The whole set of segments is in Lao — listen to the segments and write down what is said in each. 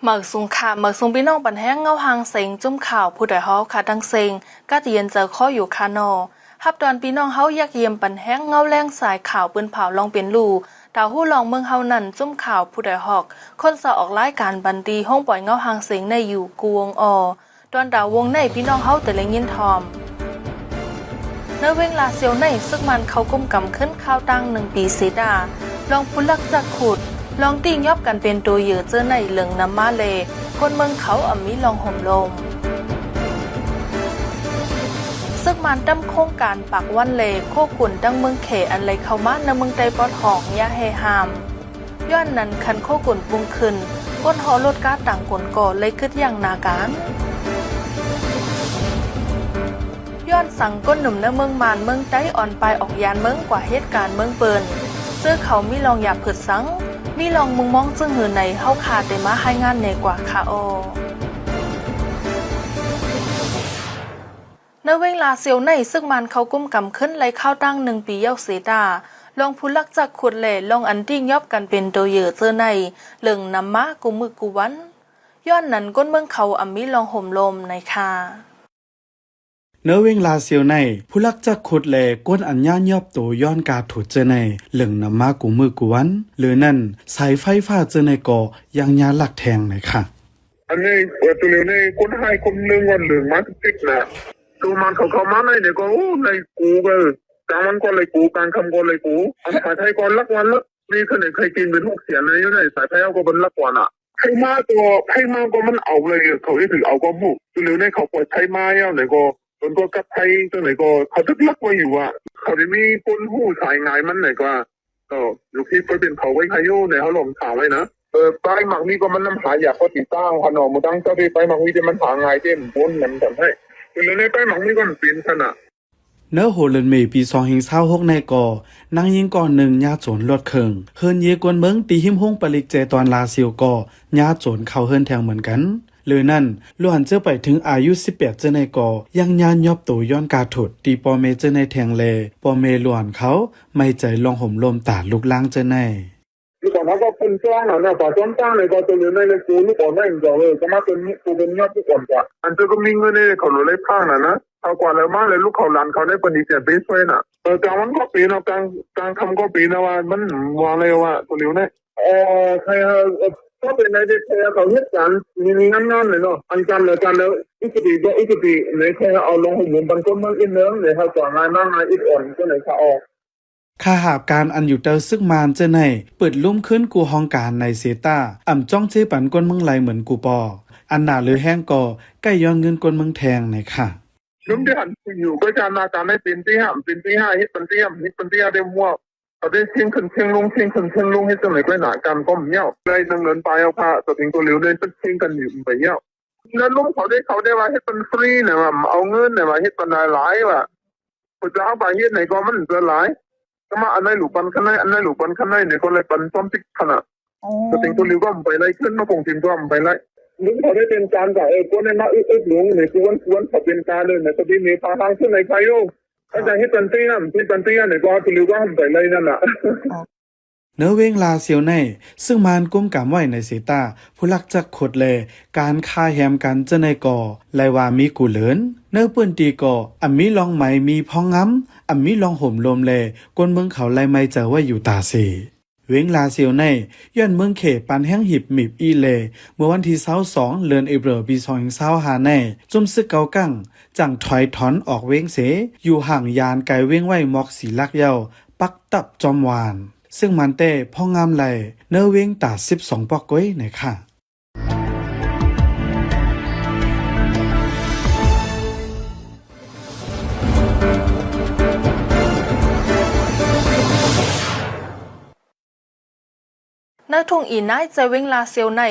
ເໝີກສູງຄ່າ ເໝີກສູງພີ່ນ້ອງບັນແຮງເງົາຮ່າງເສັງ ຈຸ້ມຂ່າວຜູ້ດອຍຮອກຄ່າທັງເສັງ ກາດເຢັນເຈີຄໍຢູ່ຄ່ານໍ ຮັບຕ້ອນພີ່ນ້ອງເຮົາຢາກຢ້ຽມບັນແຮງເງົາແລງສາຍຂ່າວປືນເຜົາລອງເປັນລູ ຕາຮູ້ລອງເມືອງເຮົານັ້ນ ຈຸ້ມຂ່າວຜູ້ດອຍຮອກ ຄົນສາອອກລາຍການບັນຕີ ໂຮງປ່ອຍເງົາຮ່າງເສັງໃນຢູ່ກູ່ວົງອໍ ດອນດາວວົງໃນ ພີ່ນ້ອງເຮົາໄດ້ໄດ້ຍິນທອມ. ໃນເວງລາຊຽວໃນ ເສິກມານເຂົ້າກຸມກຳຂຶ້ນຄາວຕ່າງໜຶ່ງປີເສຍດາ ລອງຜູ້ລັກຈັກຂຸດ ລອງຕີຫຍອບກັນເປັນໂຕເຢີເຈີໃນ ເລິງນຳມາແລ ຄົນເມືອງເຂົາອຳມີລອງໂຫມລົມ ເສິກມານຕຳໂຄງການປາກວັນແລ ໂຄກຸນທັງເມືອງແຂ ອັນໄຫຼເຂົ້າມາໃນເມືອງໃຕ້ປອດຫ້ອງ ຢ່າແຫ່ຫ້າມ. ຍ້ອນນັ້ນ ຄັນໂຄກຸນປຸງຂຶ້ນ ກົ້ນເຫາະລົດກາຕັງກົນກໍໄດ້ຄຶດຢ່າງໜ້າການ. ຍ້ອນສັງ ກົ້ນໜຸ່ມໃນເມືອງມານ ເມືອງໃຕ້ອ່ອນປາຍອອກຢ້ານເມືອງກວ່າເຮັດການເມືອງເປີນ ເຈີເຂົາມີລອງຢາເພີດສັງ ມີລອງມຸງມອງຈຶ່ງຫື່ນໃນ ເຮົາຂ້າໄດ້ມາຮາຍງານແດ່ກວ່າຄ່າອໍ. ໃນເວງລາຊຽວໃນ ເສິກມານເຂົ້າກຸມກຳຂຶ້ນໄດ້ຄາວຕ່າງໜຶ່ງປີແລ້ວເສຍດາ ລອງຜູ້ລັກຈັກຂຸດແລ ລອງອັນຕີຫຍອບກັນເປັນໂຕເຢີເຈີໃນ ເລິງນຳມາກູ່ມື້ກູ່ວັນ ຍ້ອນນັ້ນ ຄົນເມືອງເຂົາອຳມີລອງໂຫມລົມໃນຄ່າ. ໃນເວງລາຊຽວໃນ ຜູ້ລັກຈັກຂຸດແລ ຄົນອັນຍາຫຍອບໂຕຍ້ອນກາຖົດເຈີໃນ ເລິງນຳມາກູ່ມື້ກູ່ວັນ ຫຼືນັ້ນ ສາຍໄຟຟ້າເຈີໃນກໍຍັງຍາລັກແທງໃນຄ່າ. ອັນນີ້ ເອີ ໂຕເລວນີ້ ຄົນຮ້າຍຄົນເລິງວ່າເລິງມາຕິດໆນະ ໂຕມານເຂົາເຂົ້າມາໃນນີ້ກໍ ໂອ້ ໄລ່ກູເບີ ກາງວັນກໍໄລ່ກູ ກາງຄ່ຳກໍໄລ່ກູ ອັນສາຍໄຟກໍລັກວ່າລັກ ມີເທົ່າໃດໃຜກິນເປັນຫົກແສນໃນຢູ່ໃນສາຍໄຟເຮົາກໍເພິ່ນລັກວ່ານະ ໃຜມາກໍ ໃຜມາກໍມັນເອົາເລີຍ ເຂົາເຮັດຖືເອົາກໍຮູ້ ໂຕເລວນີ້ເຂົາປ່ອຍໃຜມາແລ້ວນີ້ກໍ ເພິ່ນກໍກັບໃຜຈັ່ງໃດກໍ ເຂົາຖືກລັກໄວ້ຢູ່ວ່າ ເຂົາໄດ້ມີຄົນຮູ້ສາຍງາຍມັນນີ້ກວ່າ ເອີ ຢູ່ທີ່ເພິ່ນເປັນເຂົາໄວ້ໃຫ້ຢູ່ໃນເຮົາລອງຖາມໄວ້ນະ ເອີ ປ້າຍໝາກມີກໍມັນນຳຫາຢາກວ່າຕິດຕັ້ງຂະໜອມ ບໍ່ຕັ້ງເຈົ້າເດ້ ປ້າຍໝາກມີແຕ່ມັນຫາງ່າຍເດ້ ມັນບໍ່ນຳກັນໃຫ້ ເປັນເລື່ອງໃນປ້າຍໝາກມີກໍເປັນຂະໜາດ. ໃນຫົວເດືອນເມປີສອງພັນຊາວຫົກໃນກໍ ນາງຍິງກ່ອນໜຶ່ງຍາໂຈນລວດເຄິ່ງ ເຮືອນເຢກວນເມືອງ ທີ່ຮິມໂຮງປະລິກແຈຕອນລາຊຽວກໍຍາໂຈນເຂົ້າເຮືອນແທງເໝືອນກັນ ຫຼືນັ້ນ ລ້ວນເຈີໄປເຖິງອາຍຸສິບແປດເຈີໃນກໍຍັງຍາຫຍອບໂຕຍ້ອນກາຖົດ ທີ່ພໍ່ແມ່ເຈີໃນແທງແລ ພໍ່ແມ່ລ້ວນເຂົາໄມ້ໃຈລອງໂຫມລົມຕາລຸກລາງເຈີໃນ. ລູກອ່ອນເຮົາກໍເພິ່ນຈ້ອງນະ ປາຈ້ອງຈ້າງໃນກໍໂຕເລີຍໃນເລີຍກູລູກອ່ອນໃນກໍເລີຍກໍມາເປັນໂຕເປັນຍອດລູກອ່ອນກວ່າ ອັນເຈົ້າກໍມີເງິນໃນເຂົາໂລໄລພາງນະນະ ເຂົາກວ່າແລ້ວມາແລ້ວລູກເຂົາຫຼານເຂົາໃນເພິ່ນດີແຈເປັນຊ່ວຍນະ ເອີ ກາງວັນກໍເປັນເນາະ ກາງ ກາງຄ່ຳກໍເປັນນະວ່າ ມັນວ່າແລ້ວວ່າໂຕເລີຍໃນ ເອີ ໃຫ້ເຮົາ ເອີ ເຂົາເປັນໃນເຮັດໃຫ້ເຂົາເຮັດການມີ ມີງານໆເລີຍເນາະ ອັນການແລ້ວການແລ້ວ ອຸກະຕິກໍອຸກະຕິໃນ ໃຫ້ເຮົາເອົາລອງໂຮມໂຮມປັນຄົນເມືອງອີກເນີງໃນ ເຮົາກໍງ່າຍມາງ່າຍອີກອ່ອນຈັ່ງໃດຄະອອກ. ຄ່າຫາບການອັນຢູ່ໃຕ້ເສິກມານເຈີໃນ ເປີດລຸ່ມຄືນກູ່ຫ້ອງການໃນເຊຕາ ອຳຈ້ອງເຈປັນຄົນເມືອງໄລເໝືອນກູ່ປໍ ອັນໜາເຫຼືອແຮງກໍໃກ້ຍ້ອນເງິນຄົນເມືອງແທງໃນຄ່າ. ນຳທີ່ຫັນຢູ່ກໍຈານາການໃຫ້ເປັນເຕຫາ ເປັນເຕຫາ ເຮັດປັນເຕຫາ ເຮັດປັນເຕຫາໄດ້ໝົດ ເຂົາໄດ້ເຊັງຂຶ້ນເຊັງລົງ ເຊັງຂຶ້ນເຊັງລົງ ເຮັດຈັ່ງໃດກໍໜາການກໍບໍ່ຍາວ ໄດ້ໜຶ່ງເດືອນປາຍເອົາພະ ສະຕິງໂຕເລວໄດ້ເຊັງກັນຢູ່ໄປຍາວ ແລ້ວລົມເຂົາໄດ້ ເຂົາໄດ້ວ່າເຮັດປັນຟຣີນະວ່າ ເອົາເງິນນະວ່າ ເຮັດປັນຫຼາຍໆວ່າ ເຂົາຈະເອົາໄປເຮັດໃນກໍມັນຈະຫຼາຍ ກໍມາອັນໃດຫຼູປັນຄັນໃດ ອັນໃດຫຼູປັນຄັນໃດນີ້ ກໍເລີຍປັນຊອມຕິກຂະໜາດ ສະຕິງໂຕເລວກໍບໍ່ໄປໄລ່ ຂຶ້ນມາກົງເຕັມກໍບໍ່ໄປໄລ່ ລຸງເຂົາໄດ້ເປັນການກໍ ເອີ ກໍໄດ້ມາອຶດໆລົງໃນກວນ ກວນເຂົາເປັນການເລີຍນະ ກໍໄດ້ມີພາທາງຂຶ້ນໃນໄຄໂອ ອາຈານເຮັດຕັນເຕຍ ເຮັດຕັນເຕຍນີ້ກໍຖືວ່າໄປໄລ່ນັ້ນນະ. ໃນເວງລາຊຽວໃນ ເຊິ່ງມານກຸມກຳໄວ້ໃນເຊຕາ ຜູ້ລັກຈັກຂຸດແລ ການຂ້າແຮມກັນເຈົ້າໃນກໍໄລ່ວ່າມີກູເຫຼີນ ໃນພື້ນທີ່ກໍອຳມີລອງໄໝ ມີພອງງາມ ອຳມີລອງໂຫມລົມແລ ຄົນເມືອງເຂົາໄລ່ໄມ້ເຈີໄວ້ຢູ່ຕາເສ. ເວງລາຊຽວໃນ ຍ້ອນເມືອງເຂປານແຮງຫີບມິບອີ່ແລ ເມື່ອວັນທີຊາວສອງ ເດືອນເອເປີ ປີສອງພັນຊາວຫ້າໃນ ຈຸ້ມຊຶກເກົາກັງ ຈັ່ງຖອຍຖອນອອກເວງເສ ຢູ່ຫ່າງຢ່ານໄກເວງໄວ້ໝອກສີ່ຫຼັກຍາວ ປັກຕັບຈອມວານ ເຊິ່ງມານແຕ້ພອງງາມໄລ່ ເນີເວງຕາສິບສອງປອກກວຍໃນຄ່າ. ໃນທົ່ງອີນາຍ ໃຈເວງລາຊຽວໃນ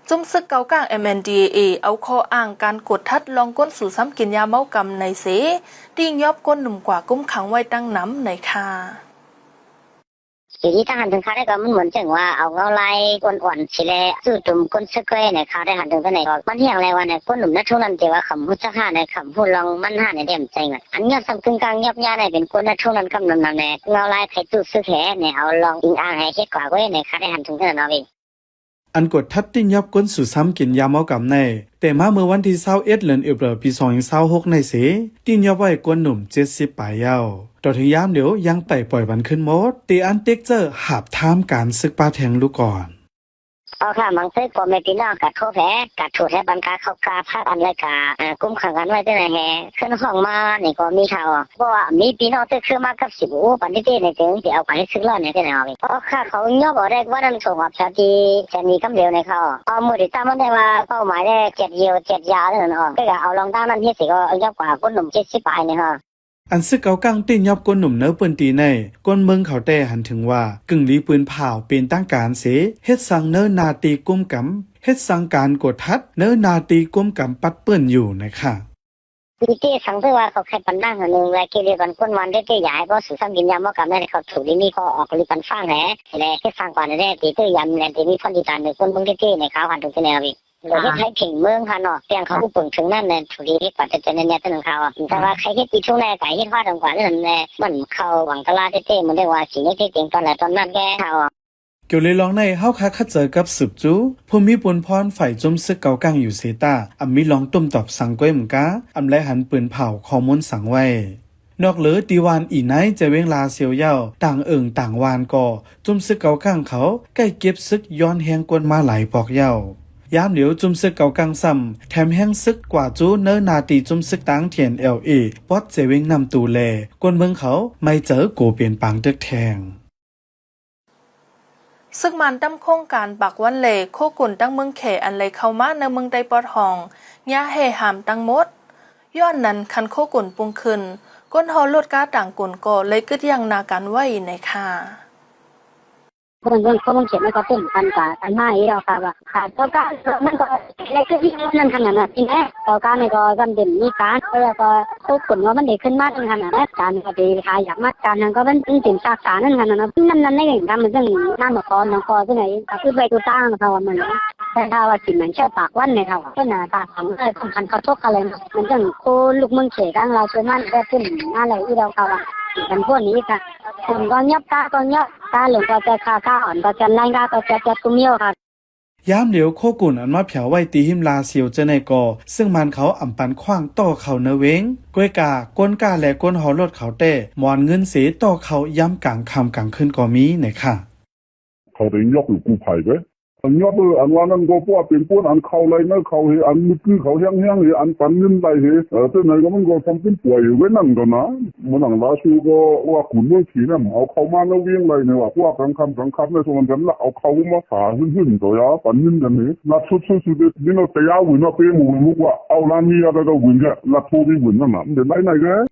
ຈຸ້ມຊຶກເກົາກາງ ເອັມເອັນດີເອເອ ເອົາຂໍ້ອ້າງການກົດທັດລອງກົ້ນສູສຳກິນຢາເມົາກຳໃນເສ ຕີຫຍອບກົ້ນໜຸ່ມກວ່າຄຸມຂັງໄວ້ຕັ້ງນຳໃນຄ່າ. ຢູ່ທີ່ທາງຫັ້ນເຖິງຄາວໃດກໍມັນໝືອນເຊິ່ງວ່າເອົາເງົາລາຍອ່ອນໆຊິແລ ສູ້ຕຸມກົ້ນຊຶກໄວ້ໃນຄາວໃດຫັ້ນເຖິງເທົ່າໃດກໍມັນຮຽງແລ້ວວ່າໃນກົ້ນໜຸ່ມນະທຸງນັ້ນທີ່ວ່າຄຳຮູ້ຈັກຫາໃນຄຳຮູ້ລອງມັນຫາໃນແດມໃຈມັນ ອັນຍອດສຳກຶງກາງຍອບຍາໃນເປັນກົ້ນນະທຸງນັ້ນກຳນຳນຳແນ ເງົາລາຍໃຜຕູ້ຊຶກແຮໃນເອົາລອງອີງອ້າງໃຫ້ເຮັດກວ່າເວີຍໃນຄາວໃດຫັ້ນເຖິງເທົ່ານັ້ນເນາະເວ. ອັນກວດທັດຕິຫຍັບຄົນສູດຊຳກິນຢາເມົາກຳໃນ ແຕ່ມາເມື່ອວັນທີຊາວເອັດ ເດືອນເອເປຣ ປີສອງພັນຊາວຫົກໃນເສ ຕິຫຍັບໄວ້ຄົນໜຸ່ມເຈັດສິບປາຍແລ້ວ. ຕໍ່ເຖິງຍາມດຽວຍັງໄປປ່ອຍວັນຄືນໝົດ ແຕ່ອັນເຕັກເຈີຫາບທາມການສຶກປາແທງລູກກ່ອນ. ເອົາ ຂ້າມັງເຕີ ພໍ່ແມ່ພີ່ນ້ອງກະທົບແຮ ກະທຸດແຮ ບັນກາເຂົາກາພາກັນ ແລະກະ ເອີ ກຸມຂັງກັນໄວ້ເທື່ອໃດແຮ ຂຶ້ນຫ້ອງມານີ້ກໍມີເທົ່າ ເພາະວ່າມີພີ່ນ້ອງເຕີຄືມາກັບສິບ ໂອ້ ປານນີ້ເຕ້ ໃນເຖິງຊິເອົາການເຮັດສຶກລ້ອນນີ້ເທື່ອໃດເອົາ ເພາະຂ້າເຂົາຍອມອອກແດກວ່ານັ້ນ ສົ່ງອອກແຖວທີ່ແສນດີກຳເດວໃນເຂົາ ເອົາມື້ທີ່ຕາມມັນໄດ້ວ່າເປົ້າໝາຍແດ່ ເຈັດຢຽວເຈັດຢານັ້ນເນາະ ເຂົາກະເອົາລອງດ້ານນັ້ນເຮັດຊິກໍເອົາຍອບກວ່າຄົນໜຸ່ມເຈັດສິບປາຍນີ້ເນາະ. ອັນຊຶກເກົາກັງຕິຫຍັບຄົນໜຸ່ມໃນພື້ນທີ່ໃນ ຄົນເມືອງເຂົາແຕ່ຫັນເຖິງວ່າ ກຶ່ງຫຼີປືນຜາວເປັນທາງການເສ ເຮັດສັ່ງເນີນໜ້າທີ່ກຸມກຳ ເຮັດສັ່ງການກວດທັດເນີນໜ້າທີ່ກຸມກຳປັດປື້ນຢູ່ນະຄະ. ມີເຕ້ສັ່ງເຕີວ່າເຂົາໄຄປັນນາງໜຶ່ງ ແລະເກເລປັນຄົນຫວານເດ້ເຕ້ ຢາກໃຫ້ບໍ່ສູດຊຳກິນຢາເມົາກຳແລ້ວ ເຂົາຖືກລີມີຂໍອອກລີປັນຟາງແຫຼະ ແລະເຮັດສັ່ງກວ່າແນວໃດເຕ້ ຍາມແລະໄດ້ມີຄວາມດີຕາເໜືອຄົນເມືອງເດ້ເຕ້ ໃນຄາວຫັນທຸກທີ່ແນວອີກ ໂດຍເຮັດໃຫ້ເພິ່ງເມືອງຫັ້ນເນາະ ແຕ່ງເຂົາຜູ້ເບິ່ງເຖິງນັ້ນແຫຼະ ຖືກເຮັດກວ່າແຕ່ແຕ່ແນ່ໆ ແຕ່ໜຶ່ງເຂົາ ແຕ່ວ່າໃຄເຮັດອີກທຸແນ່ກະເຮັດຮອດດອງກວ່ານັ້ນແຫຼະ ມັນເຂົ້າຫວັງກະລາເຕັ້ໆ ມັນໄດ້ວ່າຊິເຮັດເຮັດເອງຕອນໃດຕອນນັ້ນແກ່ເຮົາ. ກ່ຽວເລື່ອງລອງໃນ ເຮົາຄາຂັດເຈີກັບສືບຈູ ຜູ້ມີປຸນພອນຝ່າຍຈຸ້ມຊຶກເກົາກັງຢູ່ເຊຕາ ອຳມີລອງຕຸ້ມຕອບສັງກ້ວຍມກາ ອຳແລຫັນປືນເຜົາຂໍ້ມູນສັງໄວ້. ນອກເຫຼືອທີ່ຫວ່ານອີໄນ ແຈວຽງລາຊຽວຍາວ ຕ່າງເອີ່ງຕ່າງຫວ່ານກໍ ຈຸ້ມຊຶກເກົາກັງເຂົາ ໃກ້ເກັບຊຶກຍ້ອນແຮງກົນມາຫຼາຍປອກຍາວ. ຍາມດຽວຈຸ້ມຊຶກເກົາກັງຊ້ຳ ແຖມແຮງຊຶກກວ່າຈູເນີນໜ້າທີ່ຈຸ້ມຊຶກຕາງ ທີເອັນແອລເອ ປອດແຈວຽງນ້ຳຕູແລ ຄົນເມືອງເຂົາໄໝ້ເຈີໂກເປັນປາງເດິກແທງ. ຊຶກມານຕຳໂຄງການປາກວັນແລ ໂຄກຸນຕັ້ງເມືອງແຂ ອັນໄຫຼເຂົ້າມາໃນເມືອງໃຕ້ປອດຫ້ອງ ຢ່າແຫ່ຫ້າມທັງໝົດ. ຍ້ອນນັ້ນ ຄັນໂຄກຸນປຸງຂຶ້ນ ຄົນເຮົາລົດກາຕ່າງກຸນກໍເລີຍກຶດຢັ້ງໜ້າກັນໄວ້ໃນຄາ. ເບິ່ງ ເບິ່ງ ເບິ່ງເຂດມັນກໍເປັນ ມັນກໍອັນມາອີກແລ້ວ ຄ່າວ່າ ຄ່າເຈົ້າກາ ມັນກໍໄດ້ຄືອີກນັ້ນຂະໜາດນັ້ນ ທີ່ແມ່ເຈົ້າການີ້ກໍຈຳເປັນມີການ ແລ້ວກໍໂຄກຸນວ່າມັນໄດ້ຂຶ້ນມານັ້ນຂະໜາດນັ້ນ ການກໍໄປຫາຢາກມາ ການນັ້ນກໍມັນເປັນສາຂານັ້ນຂະໜາດນັ້ນ ນັ້ນ ນັ້ນເອງ ກາມັນຈັ່ງນຳມາຂໍນ້ອງກໍຈັ່ງໃດ ກໍຄືໄປຢູ່ຕ່າງເຂົາວ່າມັນ ແຕ່ຖ້າວ່າຊິແມ່ນແຄ່ປາກວັນນີ້ ເຂົາວ່າເພິ່ນນ່າ ປາກວັນເລີຍ ສຳຄັນເຂົາຕົກກະແລງ ມັນຈັ່ງໂຄລຸກເມືອງເຂດ ທາງລາວ ສ່ວນມາກແຕ່ຂຶ້ນມາແລ້ວອີກແລ້ວ ເຂົາວ່າ ກັນພວກນີ້ກະ ຄົນກໍຫຍັບ ກາກໍຫຍັບ ກາເຫຼືອງກໍຈະຄ່າ ກາອ່ອນກໍຈະແລງ ກາກໍຈະຈັດກຸມຢູ່ຄ່ະ. ຍາມດຽວໂຄກຸນອັນມາແຜວໄວ້ທີ່ຮິມລາຊຽວເຈີໃນກໍ ຊຶກມານເຂົາອຳປັນຂວ້າງຕໍ່ເຂົ້າໃນເວງ ກ້ວຍກາ ຄົນກາ ແລະ ຄົນເຮົາລົດເຂົາແຕ້ ມອນເງິນເສຕໍ່ເຂົ້າຍາມກາງຄ່ຳກາງຄືນກໍມີໃນຄະ. ເຂົາໄດ້ຫຍັບຢູ່ກູ້ໄພເດ້ ອັນຫຍັບ ເອີ ອັນວ່ານັ້ນກໍເພາະວ່າເປັນຄົນອັນເຂົ້າໄຫຼໃນເຂົາເຮ ອັນມືດຄືເຂົາແຮງໆເຮ ອັນປັນເງິນໄຫຼເຮ ເອີ ຈັ່ງໃດກໍມັນກໍທຳເປັນປ່ວຍເວີ້ຍ ນັ້ນກໍນະ ມື້ນັ້ນລາຊຽວກໍວ່າຂຸນເມືອງເຂນຳ ເອົາເຂົ້າມາໃນເວງໄຫຼນີ້ວ່າ ພວກກາງຄ່ຳກາງຄ່ຳໃນຊ່ວງນັ້ນກັນລັກເອົາເຂົ້າມາຂາຍຫຶ້ນໆ ກໍຢ່າປັນເງິນກັນເຮ ລັດສຸດໆ ເດ ນີ້ເນາະ ແຕ່ຢ່າຫວືນວ່າເປໝູກວ່າ ເອົາລາເມຍ ແລ້ວກໍຫວືນແກ ລັດໂທໄປຫວືນນັ້ນນະ ມັນເປັນໄລໃນແກ.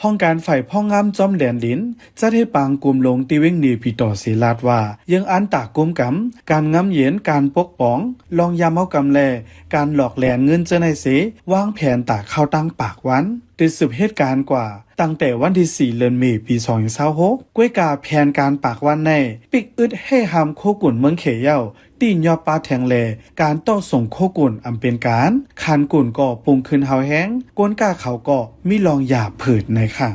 ຫ້ອງການຝ່າຍພອງງາມຈອມແດນດິນ ຈັດເຮັດປາງກຸມລົງທີ່ວຽງເນປີຕໍເຊລາດວ່າ ເຢື້ອງອັນຕາກຸມກຳ ການງຳເຢັນ ການປົກປ້ອງ ລອງຢາເມົາກຳ ແລະ ການຫຼອກແລ່ນເງິນເຈົ້າໃນເສ ວາງແຜນຕາເຂົ້າຕັ້ງປາກວັນ ໄດ້ສືບເຮັດການກວ່າ ຕັ້ງແຕ່ວັນທີສີ່ ເດືອນເມ ປີສອງພັນຊາວຫົກ ກ້ວຍກາແຜນການປາກວັນໃນ ປິກອຶດແຫ່ຫ້າມໂຄກຸນເມືອງເຂຍາວ ຕີຍອບປາແທງແລ ການຕໍ່ສົ່ງໂຄກຸນອຳເປັນການ ຄັນກຸນກໍປຸງຂຶ້ນເຮົາແຮງ ກົນກາເຂົາກໍມີລອງຢາຜືດໃນຄະ.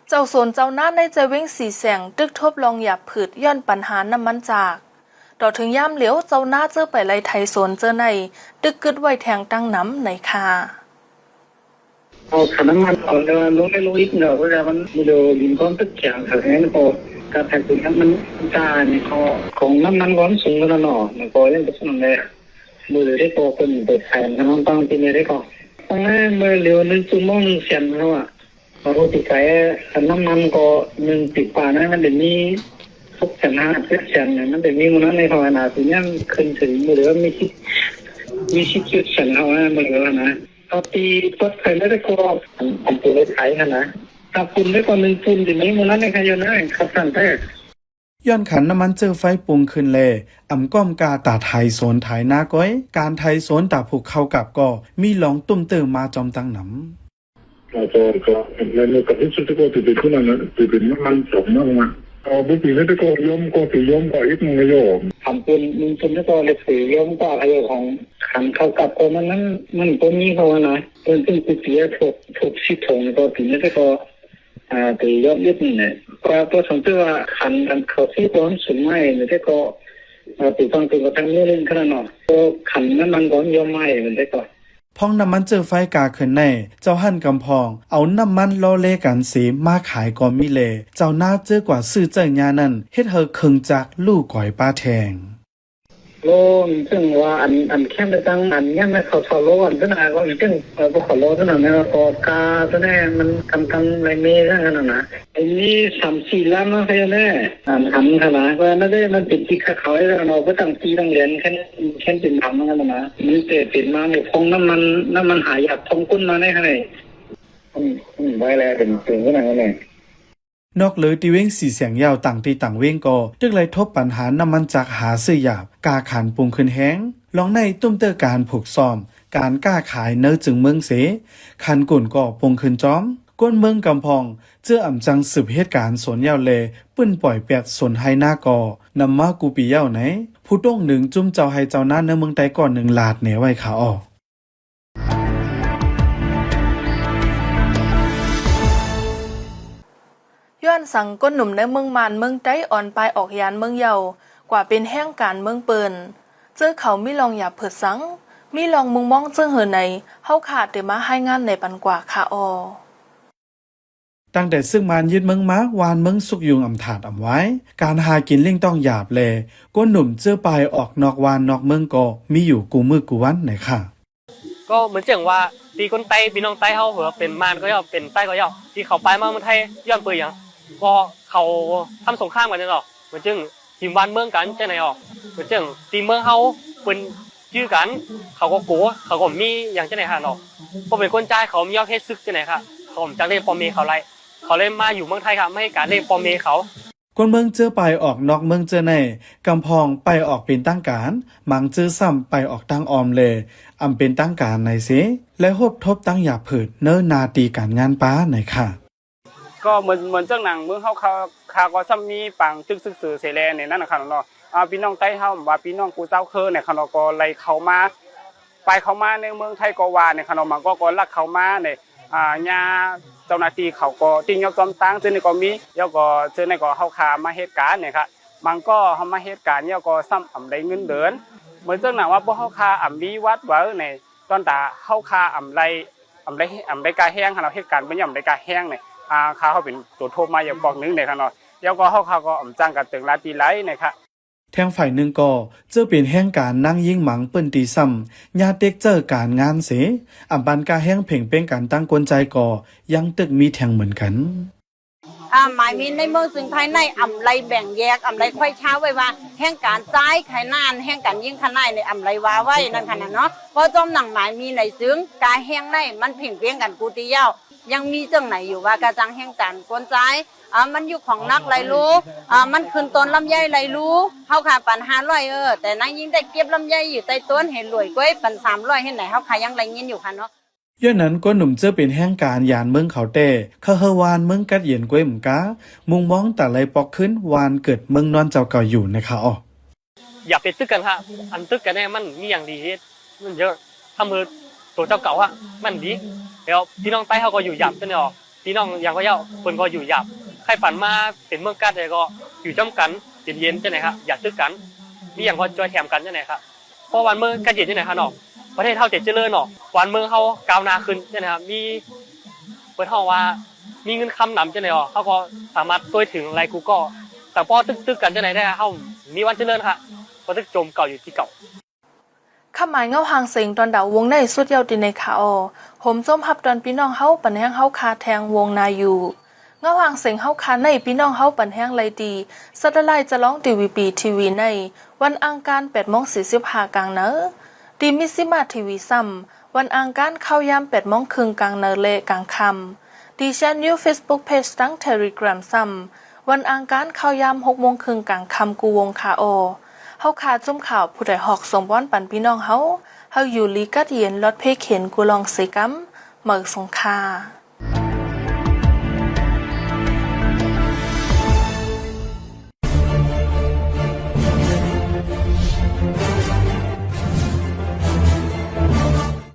ເຈົ້າສວນເຈົ້ານາໃນໃຈວຽງສີແສງ ຕຶກທົບລອງຢາຜືດຍ້ອນປັນຫານ້ຳມັນຈາກ. ຕໍ່ເຖິງຍາມຫຼຽວ ເຈົ້ານາເຈີໄປໄລ່ໄຖສວນເຈີໃນ ຕຶກກຶດໄວ້ແທງຕັ້ງນຳໃນຄະ. ເອົາ ຄັນນ້ຳມັນອອກແລ້ວ ລົງໄດ້ລົງອີກເນາະ ເພາະວ່າມັນມີໂດດິນກ້ອນຕຶກແຂງ ແຂງກໍການໄຖສວນນ້ຳມັນຕານີ້ກໍ ຂອງນ້ຳມັນກໍມັນສູງແລ້ວເນາະ ມັນກໍຍັງບໍ່ສະໜອງແລ້ວ ມື້ເດກໍເພິ່ນໄປໄຖນ້ຳມັນຕັ້ງທີ່ນີ້ເດກໍ ຕັ້ງແຕ່ມື້ລຽວໜຶ່ງຊົ່ວໂມງໜຶ່ງແສນເນາະ ເຮົາຊິໄປ ຄັນນ້ຳມັນກໍໜຶ່ງປີກວ່ານະ ມັນໄດ້ມີຫົກແສນຫ້າ ເຈັດແສນ ມັນໄດ້ມີມື້ນັ້ນໃນເຮົານະ ຊິຍັງຂຶ້ນເຖິງມື້ເດີ ມີສິບ ມີສິບເຈັດແສນເຮົານະ ມື້ເດີນະ ເຮົາຕີເປີດໄຟແລ້ວກໍ ອັນ ອັນຕົວໄຟຫັ້ນນະ ຖ້າຝຸ່ນໄດ້ກໍໜຶ່ງຝຸ່ນ ຊິມີມື້ນັ້ນໃນຂະຍານະ ຄັບສັນແທ້. ຍ້ອນຄັນນ້ຳມັນເຊື້ອໄຟປຸງຂຶ້ນແລ ອຳກ້ອມກາຕາໄຖສວນໄຖນາກ້ອຍ ການໄຖສວນຕາຜູກເຂົ້າກັບກໍມີລອງຕຸ້ມເຕີມາຈອມຕັ້ງນຳ. ເອີ ກໍ ກໍ ແມ່ນ ກໍທີ່ສຸດກໍຊິເປັນຜູ້ນັ້ນນະ ຊິເປັນນ້ຳມັນສອງນ້ຳມັນ ເອີ ບໍ່ປີນີ້ແຕ່ກໍຍອມ ກໍຊິຍອມກວ່າອີກໜຶ່ງລະຍອມ ຄັນເປັນໜຶ່ງເປັນແລ້ວກໍເລັກຊິຍອມກວ່າລະຍອມຂອງ ຄັນເຂົ້າກັບກໍມັນ ມັນ ມັນບໍ່ມີເທົ່ານັ້ນນະ ເພິ່ນ ເພິ່ນຊິເສຍພວກ ພວກສິບຖົງກໍປີນີ້ແຕ່ກໍ ອາ ໄປຍອດເຮັດນີ້ແຫຼະ ເພາະວ່າ ເພາະສົມມຸດວ່າ ຄັນ ຄັນເຂົາຊິບໍ່ໃຫ້ສູນໄມ້ນີ້ແຕ່ກໍ ເອີ ປູກຝັງເປັນກະທັງມື້ໜຶ່ງຂະໜາດເນາະ ກໍຂັນນ້ຳມັນກໍຍອມໄໝ້ເປັນໄດ້ກໍ ພອງນ້ຳມັນເຈີ້ໄຟກາຂຶ້ນໃນ ເຈົ້າຫັ້ນກຳພອງເອົານ້ຳມັນລໍເລກັນເສມາຂາຍກໍມີແລ ເຈົ້ານາເຈີກວ່າຊື້ເຈົ້າຍານັ້ນ ເຮັດໃຫ້ເຄິ່ງຈັກລູກກອຍປາແທງ. ໂລ ເຊິ່ງວ່າອັນ ອັນແຄມໄປຕັ້ງອັນຍັງໃນເຂົາເຊົ່າໂລ ອັນນັ້ນນະ ກໍເຊິ່ງ ເອີ ບໍ່ຂໍໂລນັ້ນນະ ແມ່ນວ່າກໍກາຕົວນີ້ມັນກຳກຳໄລເມຊັ້ນນະ ອັນນີ້ສາມສີ່ລ້ານເນາະ ໃຄແນ່ ອັນ ອັນຫັ້ນນະ ວ່ານັ້ນເດ້ ມັນເປັນຕິດຄາເຂົາເນາະ ບໍ່ຕັ້ງຕີຕັ້ງແດນ ແຄມ ແຄມເປັນທຳນັ້ນນະ ມີແຕ່ເປັນມານີ້ ພອງນ້ຳມັນ ນ້ຳມັນຫາຢາກ ພອງກົ້ນມາໃນຫັ້ນ ອືມ ອືມ ໄວ້ແລ້ວ ເປັນ ເປັນຂະໜາດນັ້ນແຫຼະ. ນອກເລີຍທີ່ເວງສີແສງຍາວ ຕ່າງທີ່ຕ່າງເວງກໍຕຶກໄດ້ທົບບັນຫານ້ຳມັນຈັກຫາຊື້ຢາບ ກາຂັນປຸງຂຶ້ນແຮງ ລອງໃນຕຸ້ມເຕີການຝຶກຊ້ອມ ການຄ້າຂາຍໃນຈຶ່ງເມືອງເສ ຂັນກຸນກໍປຸງຂຶ້ນຈອມ ຄົນເມືອງກຳພອງ ເຈີອຳຈັ່ງສືບເຫດການສົນຍາວແລ ປືນປ່ອຍແປດສົນໄຮ່ນາກໍນຳມາກູປີຍາວໃນ ຜູ້ຕົງໜຶ່ງຈຸ້ມເຈົ້າໄຮ່ເຈົ້ານາໃນເມືອງໃຕ້ກໍໜຶ່ງລາດແນໄວ້ຂາອອກ. ຍ້ອນສັງຄົນໜຸ່ມໃນເມືອງມ່ານເມືອງໃຕ້ອ່ອນປາຍອອກຍານເມືອງເຍົາ ກວ່າເປັນແຮງການເມືອງເປິ້ນ ເຈີເຂົາມີລອງຢາບເພີດສັງ ມີລອງມຸງມອງເຊິ່ງເຫີໃນ ເຮົາຂ້າເຕມາຮາຍງານໃນປັນກວ່າຂາອອ. ຕັ້ງແຕ່ຊຶກມານຍຶດເມືອງມາ ວານເມືອງສຸກຍຸງອຳທາດອຳວາຍ ການຫາກິນເລ້ງຕ້ອງຢາບແລ ຄົນໜຸ່ມເຈີປາຍອອກນອກວານນອກເມືອງກໍມີຢູ່ກູ່ມື້ກູ່ວັນໃນຂະ ກໍເໝືອນເຊິ່ງວ່າ ທີ່ຄົນໃຕ້ ພີ່ນ້ອງໃຕ້ເຮົາ ເປັນມ່ານກໍເຈົ້າ ເປັນໃຕ້ກໍເຈົ້າ ທີ່ເຂົາປາຍມາເມືອງໄທ ຍ້ອນເປີນຫຍັງ ກໍເຂົາທຳສົງຄາມກັນເນາະ ເໝືອນເຊິ່ງ ຖິ້ມບ້ານເມືອງກັນຈັ່ງໃດອອກ ເໝືອນເຊິ່ງທີ່ເມືອງເຮົາເພິ່ນຈື່ກັນ ເຂົາກໍໂກ ເຂົາກໍມີຫຍັງຈັ່ງໃດຫາເນາະ ເພາະເປັນຄົນຈ່າຍ ເຂົາບໍ່ຍອມເຮັດສຶກຈັ່ງໃດຄະ ເຂົາບໍ່ຈັກລ້ຽງພໍ່ແມ່ເຂົາໄດ້ ເຂົາເລີຍມາຢູ່ເມືອງໄທຄະ ມາເຮັດການລ້ຽງພໍ່ແມ່ເຂົາ. ຄົນເມືອງເຈີປາຍອອກນອກເມືອງເຈີໃນ ກຳພອງໄປອອກເປັນທາງການ ບາງເຈີຊ້ຳໄປອອກທາງອ້ອມແລ ອຳເປັນທາງການໃນເສ ແລະ ພົບທົບຕັ້ງຢາເພີດເນີໜ້າທີ່ການງານປາໃນຂະ. ກໍເໝືອນ ເໝືອນຈັ່ງໜັງເມືອງເຮົາ ຄາ ຄາກໍຊ້ຳມີປາງຕຶກຊຶກເສີເສແລໃນນັ້ນນະຄະເນາະ ອາ ພີ່ນ້ອງໃຕ້ເຮົາ ວ່າພີ່ນ້ອງກູ່ເຈົ້າເຄີນນະຄະເນາະ ກໍໄລ່ເຂົ້າມາ ໄປເຂົ້າມາໃນເມືອງໄທກໍວ່ານະຄະເນາະ ບາງກໍ ກໍລັກເຂົ້າມາໃນ ອາ ຍາເຈົ້າໜ້າທີ່ເຂົາກໍຕິຍົບຕອມຕັ້ງ ເຊິ່ງນີ້ກໍມີ ແລ້ວກໍເຊິ່ງນີ້ກໍເຮົາຄາມາເຮັດການນະຄະ ບາງກໍເຮົາມາເຮັດການ ແລ້ວກໍຊ້ຳອຳໄດ້ເງິນເດືອນ ເໝືອນຈັ່ງໜັງວ່າພວກເຮົາຄາອຳມີວັດເວີໃນ ຕອນຕາເຮົາຄາອຳໄດ້ ອຳໄດ້ ອຳໄດ້ກາແຮງ ເຮົາເຮັດການບໍ່ຍອມໄດ້ກາແຮງນີ້ ອາ ຄາເຮົາເປັນໂຕໂທບມາຢ່າງປອກໜຶ່ງເດ້ຄະເນາະ ແລ້ວກໍເຮົາຄາກໍອຳຈ້າງກັນເຖິງລາຍປີໄລນີ້ຄະ. ແທງຝ່າຍໜຶ່ງກໍເຈີເປັນແຮງການນາງຍິງໝັງເປີ້ນຕີຊ້ຳ ຍາເຕັກເຈີການງານເສ ອຳປານກາແຮງເພງເປັນກັນຕັ້ງກົນໃຈກໍຍັງຕຶກມີແທງເໝືອນກັນ. ອາ ໝາຍມີໃນເມືອງເຊິ່ງພາຍໃນອຳໄລແບ່ງແຍກ ອຳໄລໄຂວ້ຊາໄວ້ວ່າ ແຮງການຊາຍຂະໜານ ແຮງການຍິງຂະໜາຍນີ້ອຳໄລວ່າໄວ້ນັ້ນຂະໜາດເນາະ ເພາະຈອມໜັງໝາຍມີໃນເຊິ່ງກາແຮງໃນມັນເພງເພງກັນກູ່ຕິຍາວ ຍັງມີຈັ່ງໃດຢູ່ວ່າກະຈັ່ງແຮງການຄົນຊາຍ ອາ ມັນຢູ່ຂອງໜັກໄລໂລ ອາ ມັນຂຶ້ນຕົ້ນລຳໄຍໄລລູ ເຮົາຂາຍປັນຫ້າຮ້ອຍ ເອີ ແຕ່ນາງຍິງໄດ້ເກັບລຳໄຍຢູ່ໃຕ້ຕົ້ນໃຫ້ລວຍກວ່າ ປັນສາມຮ້ອຍເຮັດໃດ ເຮົາຂາຍຍັງໄດ້ຍິນຢູ່ຂະເນາະ. ຍ້ອນນັ້ນ ຄົນໜຸ່ມເຈີເປັນແຮງການຢານເມືອງເຂົາແຕ້ ເຂົາເຮີວານເມືອງກັດເຢັນກວ່າມກາ ມຸງມອງຕາໄລປອກຄືນວານເກີດເມືອງນອນເຈົ້າເກົ່າຢູ່ໃນຂະອອກ. ຢ່າໄປຕຶກກັນຄະ ອັນຕຶກກັນແນ່ມັນມີຫຍັງດີເຮັດ ມັນເຍາະ ທຳເຮີໂຕເຈົ້າເກົ່າອະມັນດີ ແລ້ວພີ່ນ້ອງໃຕ້ເຮົາກໍຢູ່ຢາບຈັ່ງໃດອອກ ພີ່ນ້ອງຫຍັງກໍເຈົ້າ ເພິ່ນກໍຢູ່ຢາບ ໃຄປານມາເປັນເມືອງກັດໃດກໍຢູ່ຈ້ຳກັນເຢັນໆຈັ່ງໃດຄະ ຢ່າຕຶກກັນ ມີຫຍັງກໍຊ່ວຍແຖມກັນຈັ່ງໃດຄະ. ເພາະບ້ານເມືອງກະເຢັນຈັ່ງໃດຄະເນາະ ປະເທດເຮົາຈະຈະເລີນເນາະ ບ້ານເມືອງເຮົາກ້າວໜ້າຂຶ້ນຈັ່ງໃດຄະ ມີ ເພິ່ນເຮົາວ່າມີເງິນຄຳນຳຈັ່ງໃດເນາະ ເຮົາກໍສາມາດໂຕຍເຖິງໄລກູກໍ ສະເພາະຕຶກໆກັນຈັ່ງໃດແທ້ ເຮົາມີວັນຈະເລີນຄະ ບໍ່ຕຶກຈົມເກົ່າຢູ່ທີ່ເກົ່າ. ຄຳໝາຍເງົາຫາງເສັງຕອນດາວວົງໃນສຸດຍາວຕິໃນຂາອໍ ໂຮມຊົມຮັບຕອນພີ່ນ້ອງເຮົາປັນແຮງເຮົາຄາແທງວົງນາຢູ່ ເງົາຫາງເສັງເຮົາຄາໃນພີ່ນ້ອງເຮົາປັນແຮງໄລຕີ Satellite ຈະລອງ DVB TV ໃນ ວັນອັງຄານ ແປດໂມງສີ່ສິບຫ້າກາງເໜີ ທີ່ມິຊິມາ TV ຊ້ຳ ວັນອັງຄານ ຂ່າວຍາມ ແປດໂມງເຄິ່ງກາງເໜີ ແລະ ກາງຄ່ຳ ທີ່ Shan News Facebook Page ທັງ Telegram ຊ້ຳ ວັນອັງຄານ ຂ່າວຍາມ ຫົກໂມງເຄິ່ງກາງຄ່ຳ ກູ່ວົງຂາອໍ ເຮົາຄາຈຸ້ມຂ່າວ ຜູ້ໃດຮອກ ສົ່ງບອນປັນພີ່ນ້ອງເຮົາ ເຮົາຢູ່ລີກັດເຢັນ ລອດເພເຂັນ ກູ່ລ່ອງເຊກຳ ເໝີສົງຄາ.